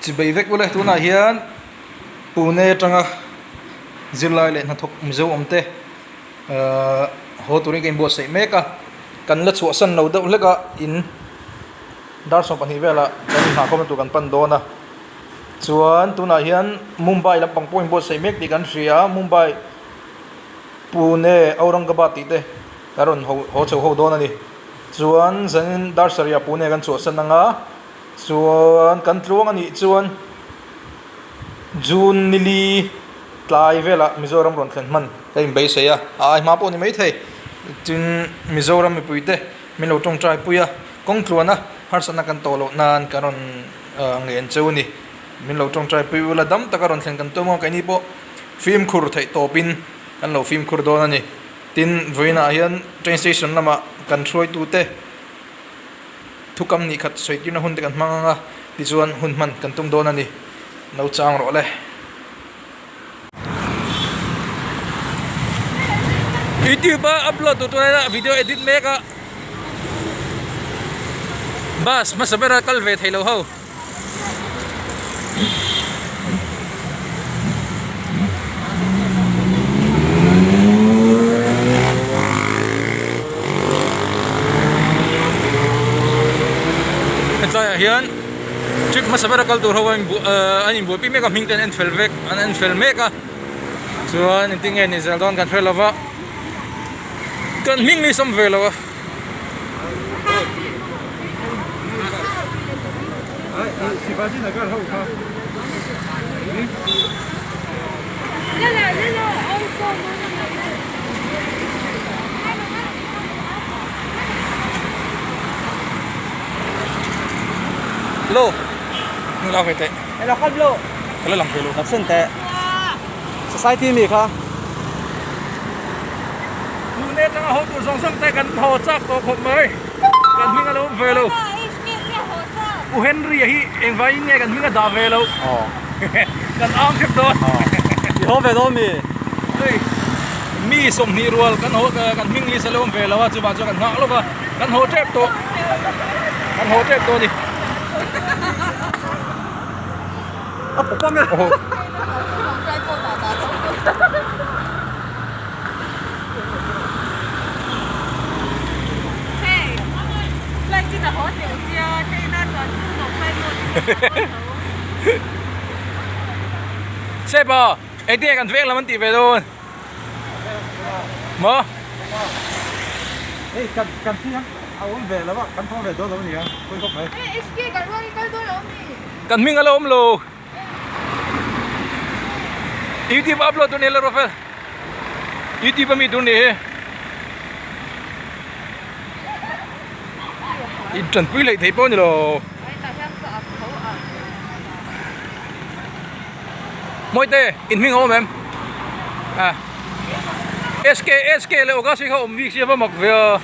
Chibei vek ule tunah hian Pune atanga zirlai leh hnathawk Mizo awm te ahh haw turin ka inbuatsaih mek a kan la chhuahsan lo deuh hlek a in dar 12 velah kan inhnahkhawmna tur kan pan dawn a chuan tunah hian Mumbai lampang pawh inbuatsaih mek tih kan hria a Mumbai Pune Aurangabad tih te kan rawn haw chho ho dawn a ni chuan zanin dar sarih ah Pune kan chhuahsan ang a. Chuan kan tluang a nih chuan June nili tlai velah Mizoram rawn thlen hman ka inbeisei a, a ai hma pawh a ni maithei. Tin, Mizoram mipuite min lo tawngtai pui a, kawng tluana harsatna kan tawh loh nan kan rawn ngen cheu a ni. Min lo tawngtai pui ula dam taka rawn thlen kan tum a, keini pawh fimkhur theih tawpin kan lo fimkhur dawn a ni. Tin, vawiinah hian train station lamah kan hruaitute. Thukam nih khat sawi tirna hun te kan hmang ang a, tichuan hun hman kan tum dawn a ni. Lo chang rawh le. YouTube a upload tur tuna video edit mek a, bus hmasa bera kal ve thei lo ho. Hetlaiah hian trip hmasa bera kal tur ho an inbuaipui mek a hming te an en fel vek an en fel mek a chuan engtin nge ni zel dawn kan hre lova kan hming ni sawm ve lo a. Lo la ve teh ka la lang ve lo Society mi kha. Pune atanga haw tur zawng zawng te kan haw chak tawh khawp mai. Kan hming a lo awm ve lo. U Henry a hi engvaiin nge kan hming a dah ve lo. Kan ang hrep dawn. I haw ve dawn mi? Hei mi 20 rual kan haw kan hming list a lo awm ve lo a chuvang chuan kan nghak lawk a. Kan haw tep tawh. Kan haw tep tawh a ni. A pawp ang e. Sep a, engtin nge kan veng lam an tih ve dawn? Maw? Hei kan kan thi ang a awm ve lo a, kan thawm ve dawn lo a nia, pawi khawp mai. Kan hming a la awm lo. YouTube upload tur ni la Rafael. YouTube ami tur ni hi. In tanpui leh thei pawh ni lo. Mawite in hming a awm em? A SK SK leh August hi kha awm bik sia va mak ve a.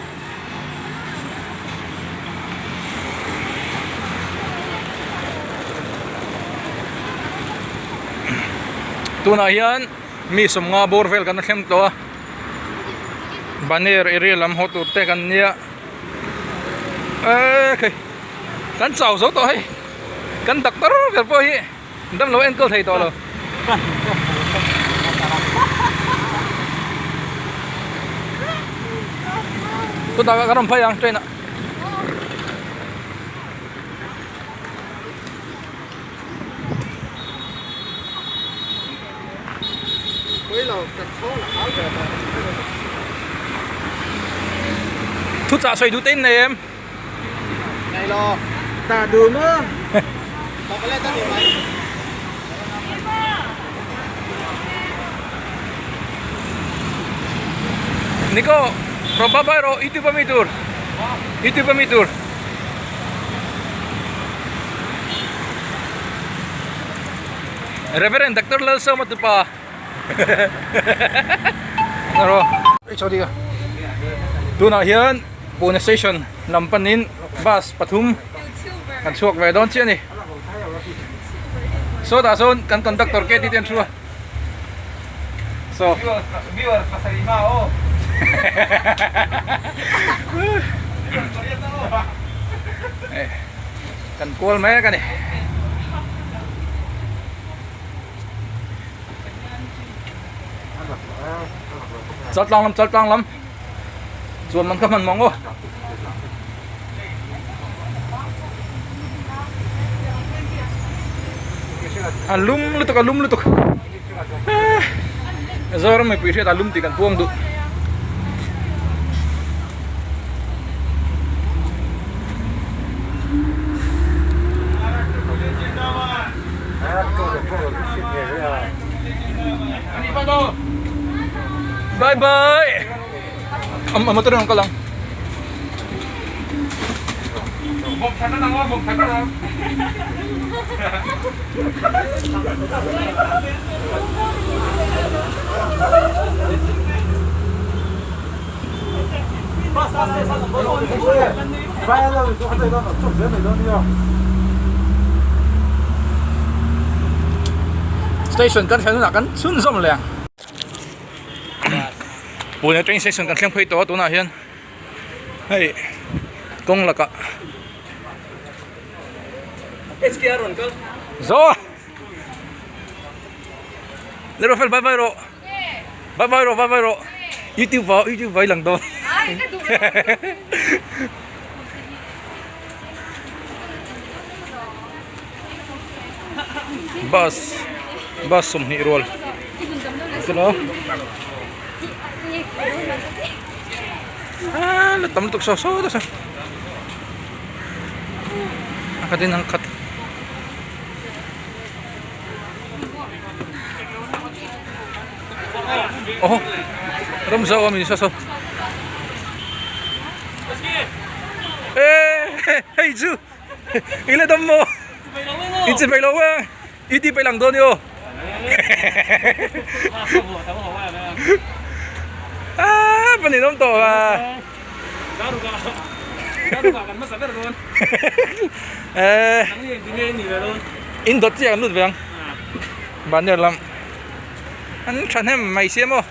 Tunah hian mi 50 bawr vel kan thleng tawh a banner area lam haw tur te kan nia eee khei kan chau zo tawh hei kan doctor ber pawh hi damlo enkawl thei tawh lo. Chutah kan rawn phei ang train ah. Thuchah sawi duh te in nei em? Nei lo. Ta du maw? Chocolate a ni mai. Nico, rawn bye bye rawh YouTube a mi tur. YouTube a mi tur. Reverend Doctor Lalsawma tupa. Rawh. Tunah hian Pune station lam panin bus pathum kan chhuak ve dawn chiah a ni. Saw tah sawn kan conductor ke tih te an thu a. So. Viewers pasarih hma aw. Kan kual mek a ni. Chaltlang lam chaltlang lam chuan man kha hman mawng aw. A lum lutuk a lum lutuk Zoram mipui hriat a lum tih kan puang duh. Bye bye. Am am motor ang kalang. Station kan thlen hunah kan chhunzawm leh ang. Pune train station kan thleng phei tawh a tunah hian hei kawng lakah Zo Lero fel bye bye rawh bye bye rawh bye bye rawh YouTube ah YouTube ah i lang dawn Bus bus 20 rual silo ah la tam lutuk saw saw ta a khatin ang khat oh ram zau a mi saw saw eh hei chu i la dam maw in chi peih lo a i ti peih lang dawn i aw ah panin awm tawh a eh in dawt chiah kan lut ve ang banner lam an thahnem mai sia maw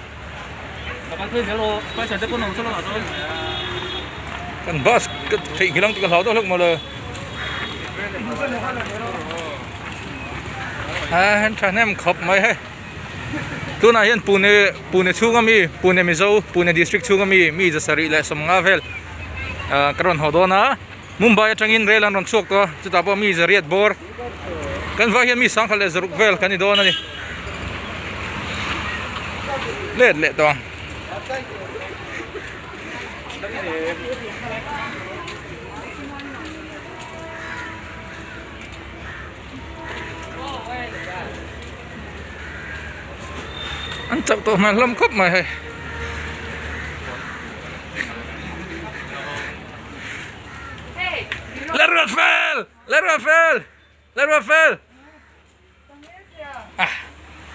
Kan bus ka theih nghilh ang tih ka hlau deuh hlek mawle. A han thahnem khawp mai hei. Tunah hian Pune Pune chhunga mi Pune Mizo Pune district chhunga mi mi za sarih leh sawmnga vel ah ka rawn haw dawn a. Mumbai atangin rel an rawn chhuak tawh a chutah pawh mi zariat bawr kan vai hian mi sangkhat leh zaruk vel kan ni dawn a ni let leh tawh ang. An chauh tawh hmel hlawm khawp mai hei. Lerwafel! Lerwafel! Lerwafel! Ah,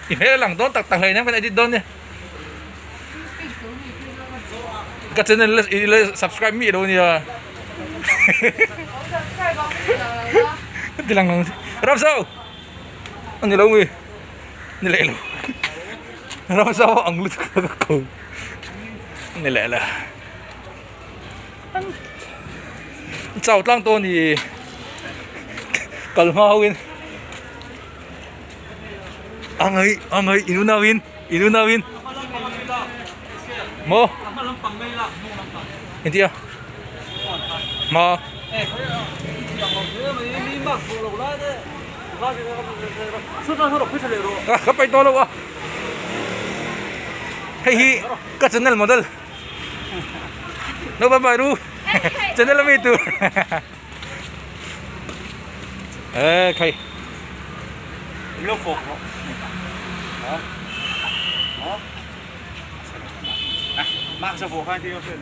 i hmel lang dawn tak tak hlei nem kan edit dawn nia. Ka channel la i la subscribe mi lo nia. Ti lang lang. Ramsau. Ani lo ngi. Ni leh lo. Ramsau ang lut ka ko. Ni leh la. Chau tlang tawh a ni kal hma ho in a ngaih a ngaih in unau in in unau in maw engtia hma ka paih tawh lo a hei hi ka channel model. No bye bye ru. Channel ami tu. Eh khai. Lo fok ro. Ha? Ha? Mak sa fo khan ti yo se.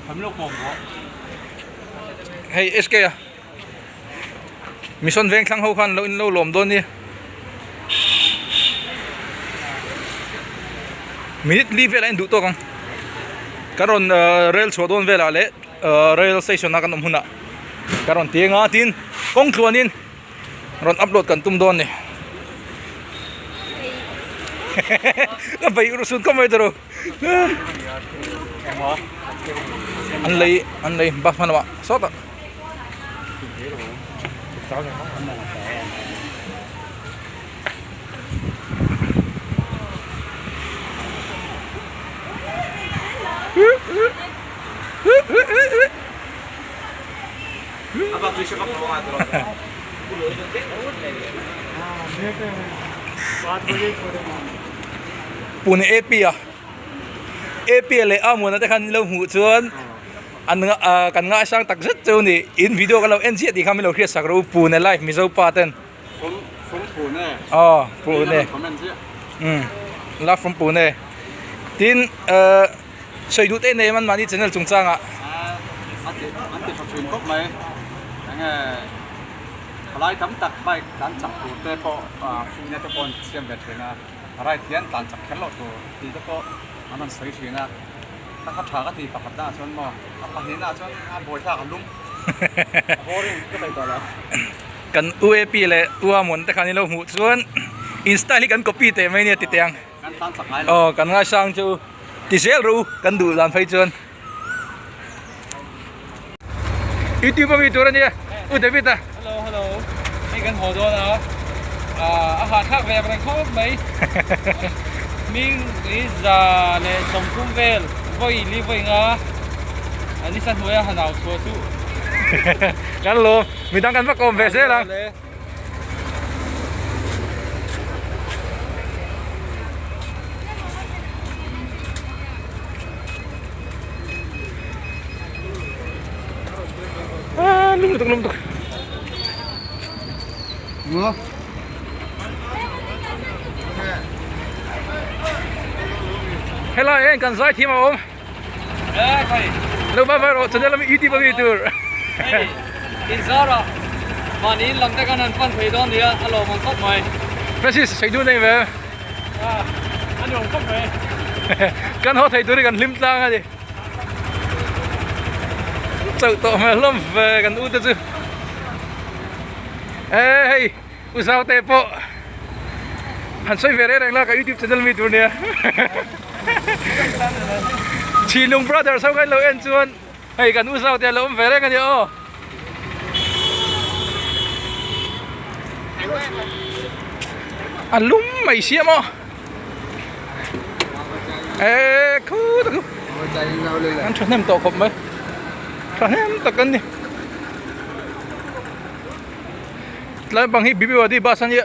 Pham lo kom ro. Hei SK a. Mission veng thlang ho khan lo in lo lawm dawn nia. Minute li velah in duh tawk ang. Kan rawn rail chhuah dawn velah leh rail station a kan awm hunah kan rawn ti anga tin kawng tluanin rawn upload kan tum dawn ni. Ka bei urhsun khawp mai tawh. An lei an lei bus hman lamah sawtah. Pune AP a AP leh a muana te khan lo hmuh chuan an kan ngaisang tak zet chu ni in video ka lo en chiah tih kha min lo hriat sak rawh u Pune live Mizo pa ten aw Pune umm love from Pune tin ehh sawi duh te nei an mahni channel chungchang ah. Palai tam tak bike tlan chak tur te pawh fihna te pawh an siam ve thin a, ride hian tlan chak kher loh tur tih te pawh an rawn sawi thin a, a kha tha ka ti pakhat naah chuan maw a pahnihnaah chuan a buaithlak a lum a boring ka sawi tawh lo. Kan UAP leh Uamon te khan in lo hmuh chuan in style hi kan copy teh mai nia ti teh ang. Kan tlan chak ngai lo. Aw kan ngaisang chu ti zel rawh u kan duh dan phei chuan. YouTube ami tur ania u David a Hello hello hei kan haw dawn a a hahthlak ve reng khawp mai hming li za leh 30 vel vawi li vawi nga ni sa hnuaia han au chhuah chu kan lawm midang kan va kawm ve zel ang. Lum lutuk lum lutuk helai hian kan zai thiam a awm lo va va rawh channel ami youtube ami tur inzara mahni in lam te khan an pan thei dawn nia a lawm ang khawp mai Francis sawi dun nei ve a nuam khawp mai kan haw thei tur hi kan hlim tlang a ni chauh tawh hmel hlawm ve kan u te chu e hei u zau te pawh han sawi ve reng reng la ka youtube channel mi tur nia Chhinlung brothers ho khan lo en chuan hei kan u zau te a lo awm ve reng a ni aw. A lum mai sia maw e khu ta khu an thahnem tawh khawp mai thahnem tak an ni tlai bang hi Bibiwadi bus a nia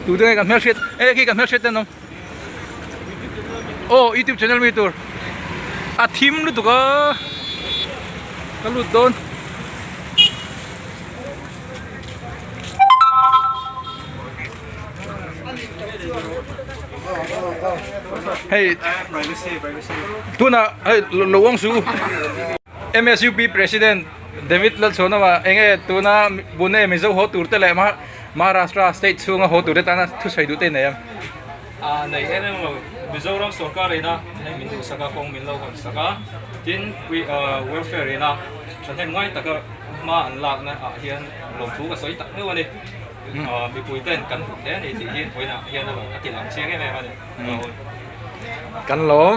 tute nge kan hmelhriat e khi kan hmelhriat te an awm. Aw youtube channel mi tur a thim lutuk a ka lut dawn hei tunah hei lo awng suh M_S_U_P president David Lalchhuanawma enge tuna Pune Mizo haw tur te leh Maharashtra state chhunga haw tur te tana thusawi duh te nei ang. A nei em em lo, Mizoram sorkar ina hei min duhsak a, kawng min lo hawn sak a, tin welfare ina thahnem ngai taka hma an lakna ah hian lawmthu ka sawi tak meuh a ni. Mipui ten kan hmu hle a ni tih hi vawiinah hian a lo a ti lang chiang em em a ni. Kan lawm.